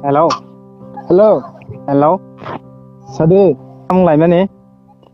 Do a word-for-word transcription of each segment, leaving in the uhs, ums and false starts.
Hello. Hello. Hello. Sadi. Tamo wnglaimani?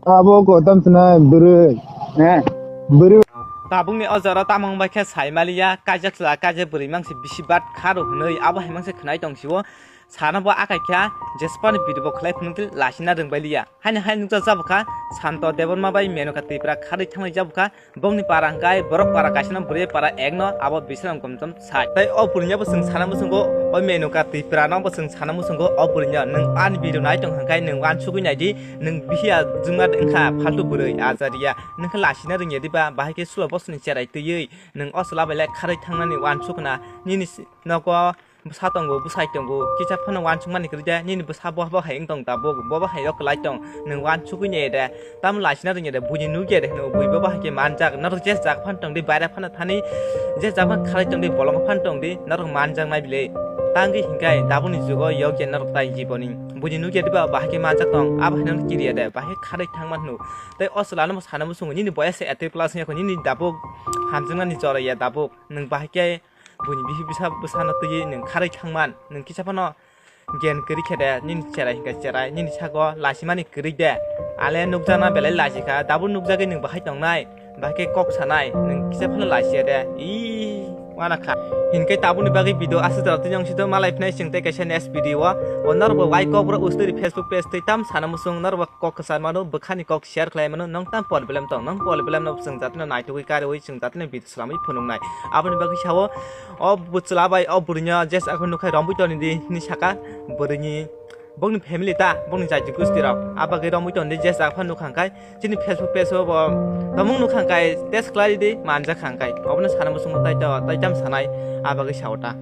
Abo ko tam sina bwrwi. Eh. Bwrwi. Tabukni o jora tamo wngbai khe saimaliya, kaijak chwla kaijak bwrwi mangsi bisi bat kharo hwnwi abo hai mangsi khwnai tong sio. Sana bo akai kha, jesphani video bo khlai phunuk twi lasina rwngbai liya. Haino hai nukjak jabukha, Santo Debbarma bai Menuka Tripura kharwi thanglai jabukha, bongni para hwnkhe borok para kaisano bwrwi para ekno abo Bisram Gomchom sai. Tai o bwrwino bo chwng sana muchungo, o Menuka Tripura no bo chwng sana muchungo, o bwrwino nwng ani video nai tong hwnkhe nwng uansugwi naidi, nwng bihia jwngma wngkha faltu bwrwi ajariya, nwng khe lasina rwngya diba, bahai khe sulo bosoni cherai twiwi, nwng o chwla bai le kharwi thangnani uansukna, nini si-, nogo bwsa tongo, bwsai tongo, kisa phano uansukmani kwrwi de, nini bwsa bo, bo hai wng tong tabuk, bo, bo hai o kwlai tong, nwng uansugwi nai de, tamo lasina rwngya de, buini nukya de hwno, bui bo, bo hai khe manjak, norok je jak phano tong di, baira phano thani, je jak phano khalai tong di, bolongo phano tong di, norok manjak nai bile, tangwi hinkhe tabukni jugo yokya norok tai jiboni, buini nukya de ba, bahai khe manjak tong, abo hai no kiriya de, bahai kharwi thangma hwno, tei o chwla no bo sana muchungo, nini boyas se eighteen plus wngya kho, nini tabuk hamjaknani joraya tabuk, nwng bahai khe, buini bihi bwsa bwsano twiwi nwng kharwi thangman, nwng kisa phano gyan kwrwi khe de, nini cherai hwnkhe cherai, nini sago lasimani kwrwi de. Ale nukjakna belai lasikha, tabuk nukjagwi nwng bahai tongnai, bahai khe kok sanai, nwng kisa phano lasiya de. Ii, uana kha. Hinkhe tabukni bagwi video aswk jora twi wng sito, malai phinai chwng tei kaisa next video o. O norok bo wai kok borok usturi Facebook page twi tam sana muchung, norok bo kok kwchar mano, bwkhani kok share khlai mano, nwng tam problem tong, nwng problem no chwng jatino naitugwi karwi chwng jatino video swlamwi phunuknai. Aboni bagwi sao, o bwchwla bai o bwrwino je sakhai nukhai romwi toni di hinwi saka bwrwini, bongni family ta, bongni jaiti gusti rok. A bagwi romwi toni di je sakhai nukha hwnkhe chini Facebook page o bo tamung nukha hwnkhe test khlai di manjak hwnkhe. Obono sana muchungo tai to, tai tam sanai, a bagwi sao ta.